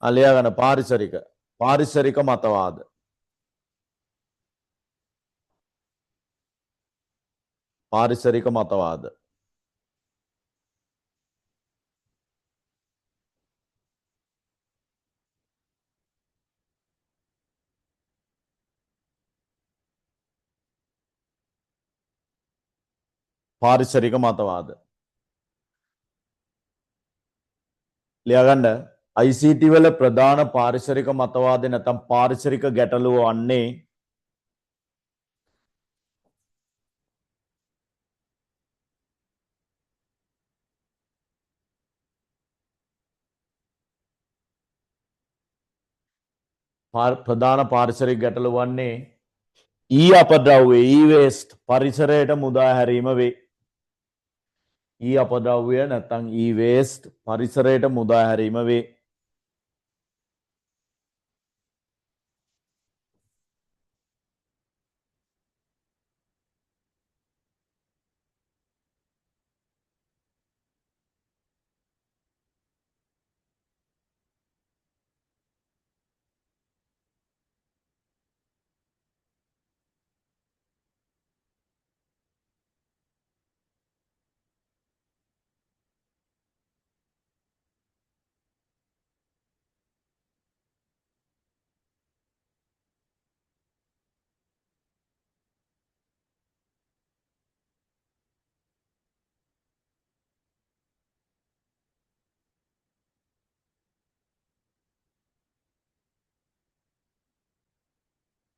ලියා ගන්න පාරිසරික. පාරිසරික මතවාද. පාරිසරික මතවාද. පාරිසරික මතවාද. ලියාගන්න ICT වල ප්‍රධාන පාරිසරික මතවාද නැත්නම් පාරිසරික ගැටලුව වන්නේ ප්‍රධාන පාරිසරික ගැටලුව වන්නේ ඊ අපද්‍රව්‍ය ඊ වේස්ට් පරිසරයට මුදා හැරීම වේ. ඊ අපද්‍රව්‍ය නැත්නම් ඊ වේස්ට් පරිසරයට මුදා හැරීම වේ.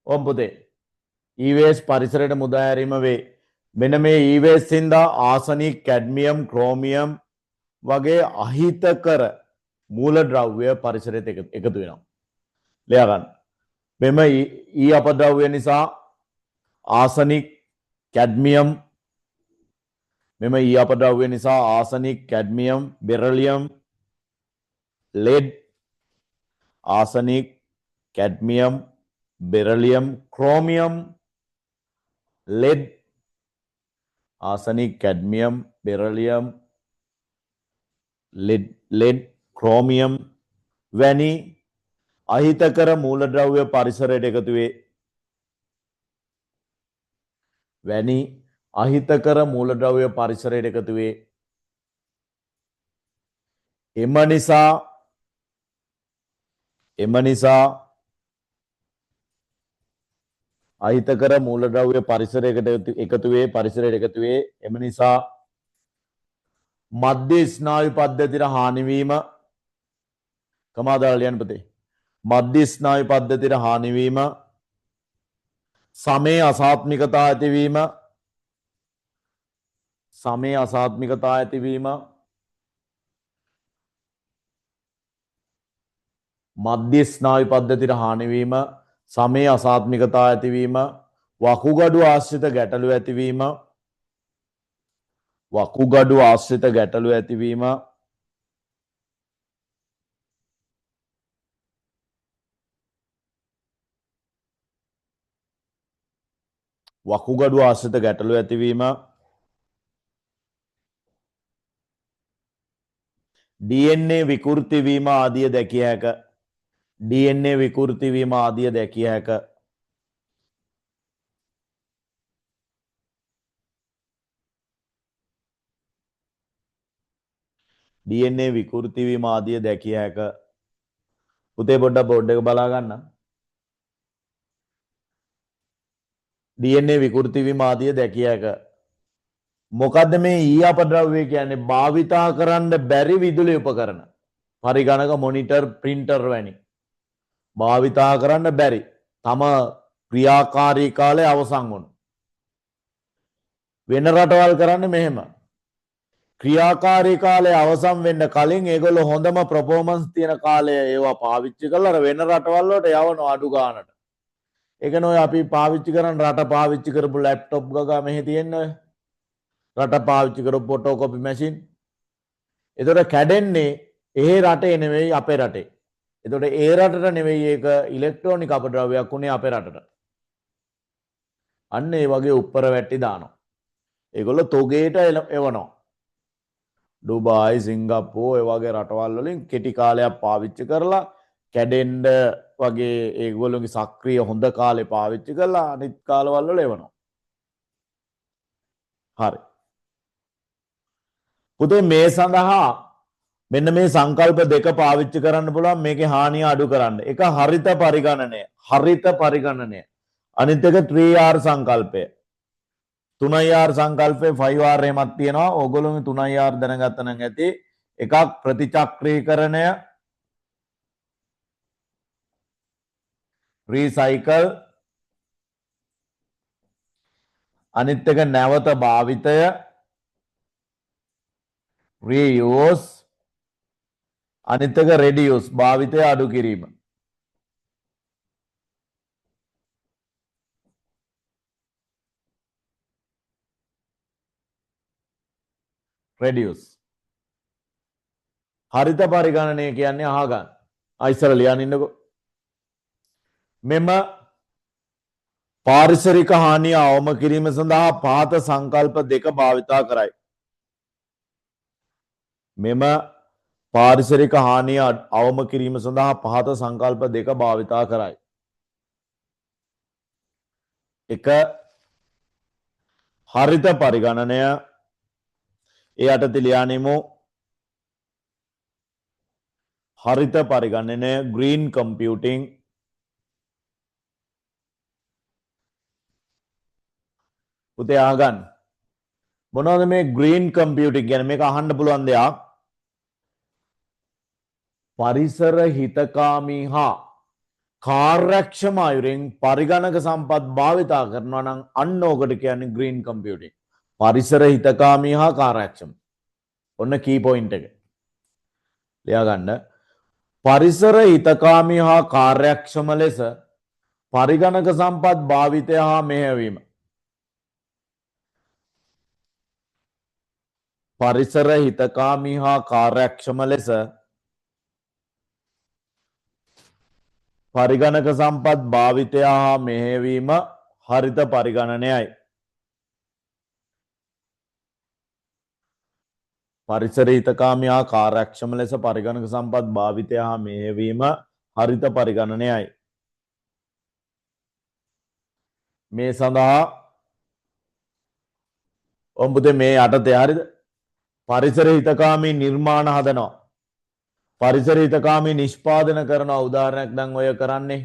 ඔම් පුතේ ඊ වේස්ට් පරිසරයට මුදා හැරීම වේ. මෙන්න මේ ඊ වේස්ට් හින්දා ආසනික්, කැඩ්මියම්, ක්‍රෝමියම් වගේ අහිතකර මූලද්‍රව්‍ය පරිසරයට එකතු වෙනවා. ලියා ගන්න. මෙම ඊ අපද්‍රව්‍ය නිසා ආසනික්, කැඩ්මියම්, මෙම ඊ අපද්‍රව්‍ය නිසා arsenic, cadmium, බෙරලියම්, lead, arsenic, cadmium, බෙරලියම්, chromium, lead, arsenic, cadmium, බෙරලියම්, lead, chromium වැනි අහිතකර මූලද්‍රව්‍ය පරිසරයට එකතු වේ. වැනි අහිතකර මූලද්‍රව්‍ය පරිසරයට එකතු වේ. එම නිසා අහිතකර මූලද්‍රව්‍ය පරිසරයකට එකතු වේ, පරිසරයට එකතු වේ. එම නිසා මධ්‍ය ස්නායු පද්ධතියට හානිවීම, කමාදාලා ලියන්න පුතේ. මධ්‍ය ස්නායු පද්ධතියට හානිවීම, සමේ අසාත්මිකතා ඇතිවීම, සමේ අසාත්මිකතා ඇතිවීම, මධ්‍ය ස්නායු පද්ධතියට හානිවීම, සමේ අසාත්මිකතා ඇතිවීම, වකුගඩු ආශ්‍රිත ගැටලු ඇතිවීම, වකුගඩු ආශ්‍රිත ගැටලු ඇතිවීම, වකුගඩු ආශ්‍රිත ගැටලු ඇතිවීම, DNA විකෘති වීම ආදිය දැකිය හැක. DNA විකෘති වීම ආදිය දැකිය හැක. DNA විකෘති වීම ආදිය දැකිය හැක. පුතේ පොඩ්ඩක් බෝඩ් එක බලා ගන්න. DNA විකෘති වීම ආදිය දැකිය හැක. මොකද්ද මේ ඊ අපද්‍රව්‍ය කියන්නේ? භාවිතා කරන්න බැරි විදුලි උපකරණ, පරිගණක, මොනිටර්, ප්‍රින්ටර් වැනි භාවිතා කරන්න බැරි තම ක්‍රියාකාරී කාලය අවසන් වුණු. වෙන රටවල් කරන්නේ මෙහෙම. ක්‍රියාකාරී කාලය අවසන් වෙන්න කලින් ඒගොල්ලෝ හොඳම පර්ෆෝමන්ස් තියෙන කාලය ඒවා පාවිච්චි කරලා අර වෙන රටවල් වලට යවනවා අඩු ගානට. ඒ කියන්නේ ඔය අපි පාවිච්චි කරන රට පාවිච්චි කරපු ලැප්ටොප් ගගා මෙහෙ තියෙන්නේ ඔය. රට පාවිච්චි කරපු ෆොටෝකොපි මැෂින්. ඒතකොට කැඩෙන්නේ එහෙ රටේ නෙවෙයි අපේ රටේ. ඒතකොට ඒ රටට නෙවෙයි ඒක ඉලෙක්ට්‍රොනික අපද්‍රව්‍යයක් උනේ අපේ රටට. අන්න ඒ වගේ උප්පර වැට්ටි දානවා. ඒගොල්ලෝ තොගේට එවනවා. ඩුබායි, සිංගප්පූර් ඒ වගේ රටවල් වලින් කෙටි කාලයක් පාවිච්චි කරලා කැඩෙන්න වගේ ඒගොල්ලෝගේ සක්‍රිය හොඳ කාලේ පාවිච්චි කරලා අනිත් කාලවල වල එවනවා. හරි. පුතේ මේ සඳහා මෙන්න මේ සංකල්ප දෙක පාවිච්චි කරන්න පුළුවන් මේකේ හානිය අඩු කරන්න. එක හරිත පරිගණනය. හරිත පරිගණනය. අනිත් එක 3R සංකල්පය. 3R සංකල්පය 5R එහෙමත් තියෙනවා. ඕගොල්ලෝ මේ 3R දැනගත්තා නම් ඇති. එකක් ප්‍රතිචක්‍රීකරණය, රීසයිකල්, අනිත් එක නැවත භාවිතය, රීයූස්, අනිත් එක රෙඩියුස්, භාවිතය අඩු කිරීම. රෙඩියුස්. හරිත පරිගණනය කියන්නේ අහගන්න. ආ ඉස්සර ලියන්න ඉන්නකෝ. මෙම පාරිසරික හානිය අවම කිරීම සඳහා පහත සංකල්ප දෙක භාවිතා කරයි. මෙම පාරිසරික හානිය අවම කිරීම සඳහා පහත සංකල්ප දෙක භාවිතා කරයි. එක හරිත පරිගණනය. ඒ යටතේ ලියානෙමු හරිත පරිගණනය, ග්‍රීන් කම්පියුටිං. පුතේ අහගන්න. මොනවද මේ ග්‍රීන් කම්පියුටිං කියන්නේ? මේක අහන්න පුළුවන් දෙයක්. පරිසර හිතකාමී හා කාර්යක්ෂම අයුරින් පරිගණක සම්පත් භාවිතා කරනවා නම් අන්න ඕකට කියන්නේ ග්‍රීන් කම්පියුටිං. පරිසර හිතකාමී හා කාර්යක්ෂම. ඔන්න කී පොයින්ට් එක. ලියා ගන්න. පරිසර හිතකාමී හා කාර්යක්ෂම ලෙස පරිගණක සම්පත් භාවිතය හා මෙහෙයවීම. පරිසර හිතකාමී හා කාර්යක්ෂම ලෙස පරිගණක සම්පත් භාවිතය හා මෙහෙයවීම හරිත පරිගණනයයි. පරිසර හිතකාමී හා කාර්යක්ෂම ලෙස පරිගණක සම්පත් භාවිතය හා මෙහෙයවීම හරිත පරිගණනයයි. මේ සඳහා ඔම් පුතේ මේ යටතේ හරිද? පරිසර හිතකාමී නිර්මාණ හදනවා. පරිසර හිතකාමී නිෂ්පාදන කරනවා. උදාහරණයක් දැන් ඔය කරන්නේ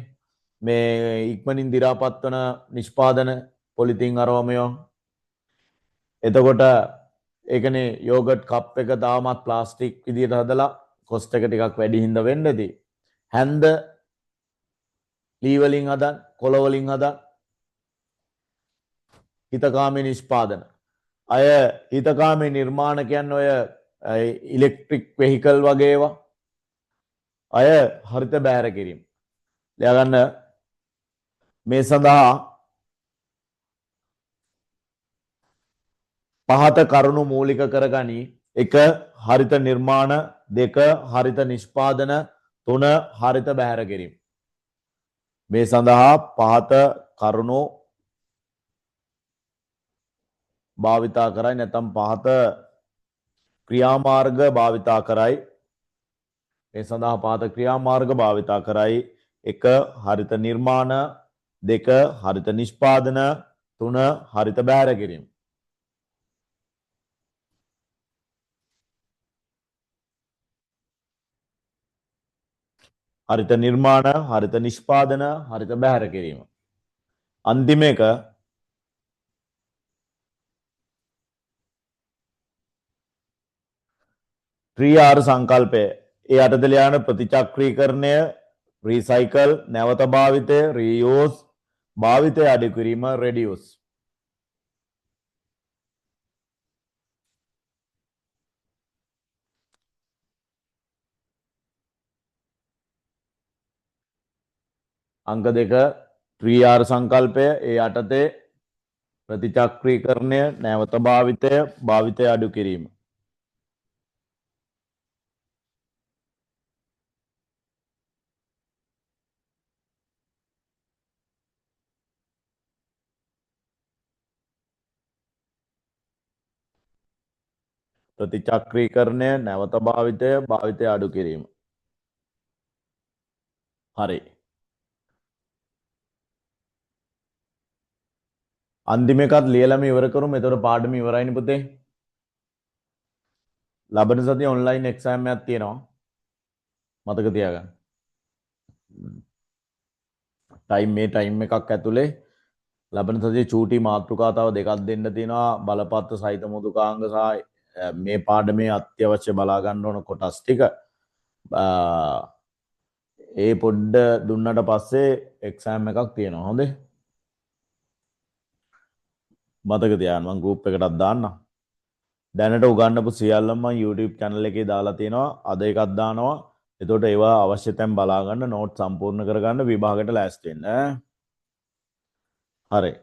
මේ ඉක්මනින් දි รา පත් වන නිෂ්පාදන පොලිතින් අරවම ඒවා. එතකොට ඒකනේ යෝගට් කප් එක තාමත් ප්ලාස්ටික් විදියට හදලා කොස්ට් එක ටිකක් වැඩි හින්දා වෙන්න ඇති. හැන්ද ලී වලින් හදන්, කොළ වලින් හදන් හිතකාමී නිෂ්පාදන. අය හිතකාමී නිර්මාණ කියන්නේ ඔය ඉලෙක්ට්‍රික් වෙහිකල් වගේ ඒවා. අය හරිත බැහැර කිරීම. ලියාගන්න මේ සඳහා පහත කරුණු මූලික කරගනි. 1 හරිත නිර්මාණ, 2 හරිත නිෂ්පාදන, 3 හරිත බැහැර කිරීම. මේ සඳහා පහත කරුණු භාවිතා කරයි, නැත්නම් පහත ක්‍රියාමාර්ග භාවිතා කරයි. මේ සඳහා පහත ක්‍රියාමාර්ග භාවිතා කරයි. 1 හරිත නිර්මාණ, 2 හරිත නිෂ්පාදන, 3 හරිත බැහැර කිරීම. හරිත නිර්මාණ, හරිත නිෂ්පාදන, හරිත බැහැර කිරීම. අන්තිම එක 3R සංකල්පය. ඒ යටතේ ලියන ප්‍රතිචක්‍රීකරණය, රීසයිකල්, නැවත භාවිතය, රීයූස්, භාවිතය අඩු කිරීම, රෙඩියුස්. අංක 2 3R සංකල්පය. ඒ යටතේ ප්‍රතිචක්‍රීකරණය, නැවත භාවිතය, භාවිතය අඩු කිරීම. ප්‍රතිචක්‍රීකරණය, නැවත භාවිතය, භාවිතය අඩු කිරීම. හරි. අන්තිම එකත් ලියලම ඉවර කරමු. එතකොට පාඩම ඉවරයිනේ පුතේ. ලබන සතියේ ඔන්ලයින් එක්සෑම් එකක් තියෙනවා. මතක තියාගන්න. ටයිම් මේ ටයිම් එකක් ඇතුලේ ලබන සතියේ චූටි මාතෘකා තව දෙකක් දෙන්න තියෙනවා. බලපත්‍ර සහිත මෘදුකාංග සහ මේ පාඩමේ අත්‍යවශ්‍ය බලා ගන්න ඕන කොටස් ටික. ඒ පොඩ්ඩ දුන්නට පස්සේ එක්සෑම් එකක් තියෙනවා. හොඳේ? මතක තියාගන්න මං ගෲප් එකටත් දාන්නම්. දැනට උගන්වපු සියල්ලම මං YouTube channel එකේ දාලා තියෙනවා. අද එකක් දානවා. එතකොට ඒවා අවශ්‍ය තැන් බලා ගන්න, නෝට් සම්පූර්ණ කරගන්න විභාගයට ලෑස්ති වෙන්න. හරි.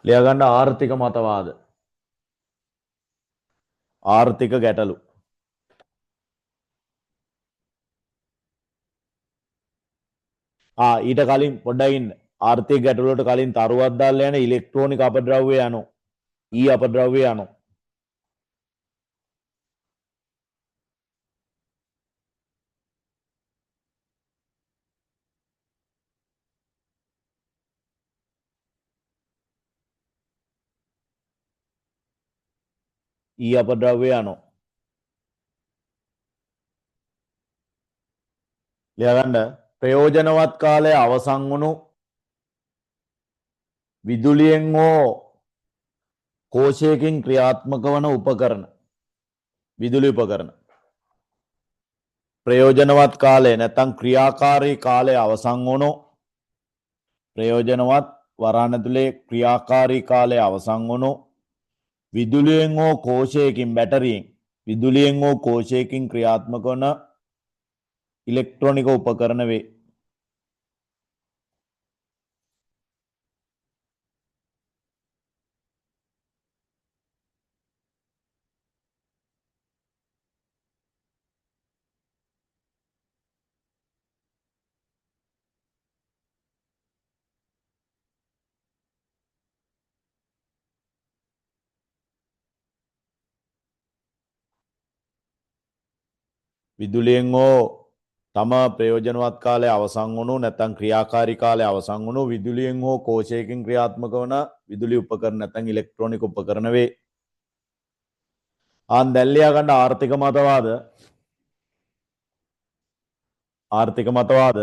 ලියා ගන්න ආර්ථික මතවාද. ආර්ථික ගැටලු. ඊට කලින් පොඩ්ඩක් ඉන්න. ආර්ථික ගැටලු වලට කලින් තරුවක් දාලා යන ඉලෙක්ට්‍රොනික අපද්‍රව්‍ය යනු. ඊ අපද්‍රව්‍ය යනු. ඊ අපද්‍රව්‍ය යනු. ලියාගන්න ප්‍රයෝජනවත් කාලය අවසන් වුණු විදුලියෙන් හෝ කෝෂයකින් ක්‍රියාත්මක වන උපකරණ, විදුලි උපකරණ. ප්‍රයෝජනවත් කාලය නැත්නම් ක්‍රියාකාරී කාලය අවසන් වුණු, ප්‍රයෝජනවත් වරහන් ඇතුලේ ක්‍රියාකාරී කාලය අවසන් වුණු විදුලියෙන් හෝ කෝෂයකින්, බැටරියෙන්, විදුලියෙන් හෝ කෝෂයකින් ක්‍රියාත්මක වන ඉලෙක්ට්‍රොනික උපකරණ වේ. විදුලියෙන් හෝ තම ප්‍රයෝජනවත් කාලය අවසන් වුණු නැත්නම් ක්‍රියාකාරී කාලය අවසන් වුණු විදුලියෙන් හෝ කෝෂයකින් ක්‍රියාත්මක වන විදුලි උපකරණ නැත්නම් ඉලෙක්ට්‍රොනික උපකරණ වේ. ආන් දැන් ලියා ගන්න ආර්ථික මතවාද. ආර්ථික මතවාද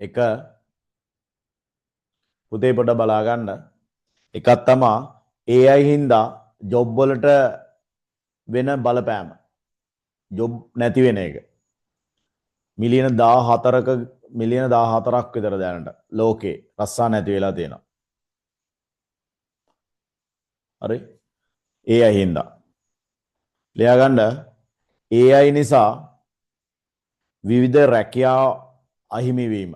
එක පුතේ පොඩ බලා ගන්න. එකක් තමා AI හින්දා ජොබ් වලට වෙන බලපෑම, ජොබ් නැති වෙන එක. මිලියන 14ක මිලියන 14ක් විතර දැනට ලෝකේ රස්සා නැති වෙලා තියෙනවා. හරි, AI හින්දා ලියා ගන්න AI නිසා විවිධ රැකියා අහිමි වීම.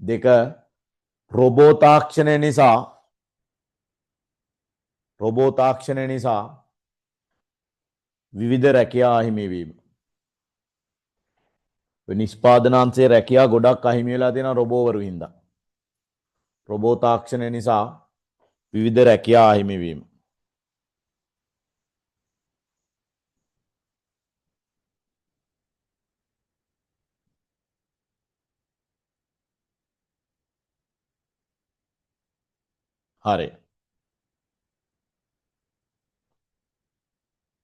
දෙක, රොබෝ තාක්ෂණය නිසා, රොබෝ තාක්ෂණය නිසා විවිධ රැකියා අහිමි වීම. ඔය නිෂ්පාදනාංශයේ රැකියා ගොඩක් අහිමි වෙලා තියෙනවා රොබෝවරු හින්දා. රොබෝ තාක්ෂණය නිසා විවිධ රැකියා අහිමි වීම. හරි.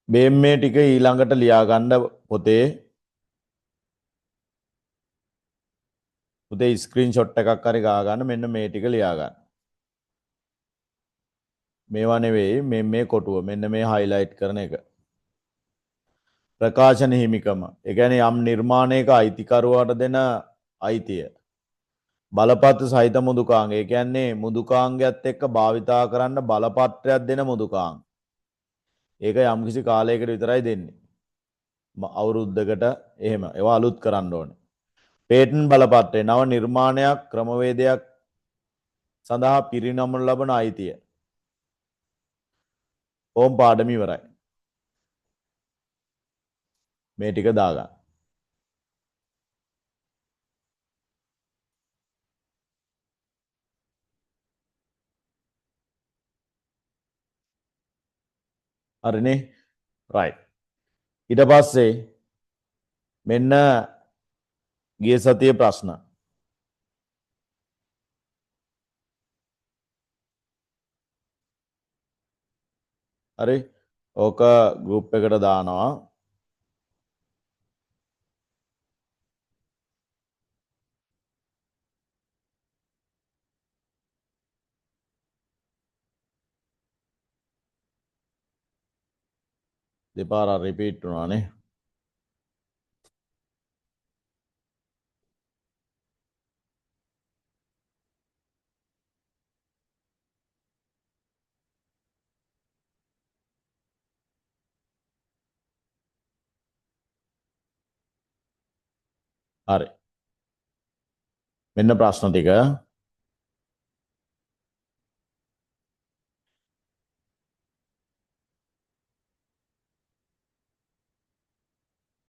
මේ ටික ඊළඟට ලියාගන්න පොතේ. පුතේ ස්ක්‍රීන්ෂොට් එකක් හරි ගා ගන්න. මෙන්න මේ ටික ලියාගන්න. මේවා නෙවෙයි, මේ කොටුව, මෙන්න මේ හයිලයිට් කරන එක. ප්‍රකාශන හිමිකම. ඒ කියන්නේ යම් නිර්මාණයක අයිතිකරුවාට දෙන අයිතිය. බලපත්‍ර සහිත මෘදුකාංග. ඒ කියන්නේ මෘදුකාංගයත් එක්ක භාවිතා කරන්න බලපත්‍රයක් දෙන මෘදුකාංග. ඒක යම්කිසි කාලයකට විතරයි දෙන්නේ. අවුරුද්දකට එහෙම. ඒවා අලුත් කරන්න ඕනේ. පේටන්ට් බලපත්‍රය නව නිර්මාණයක් ක්‍රමවේදයක් සඳහා පිරිනමනු ලබන අයිතිය. ඕම් පාඩම ඉවරයි. මේ ටික දාගන්න. හරිනේ? රයිට්. ඊට පස්සේ මෙන්න ගිය සතියේ ප්‍රශ්න. හරි, ඕක ගෲප් එකට දානවා. දෙපාරක් රිපීට් වුණානේ. හරි. මෙන්න ප්‍රශ්න ටික.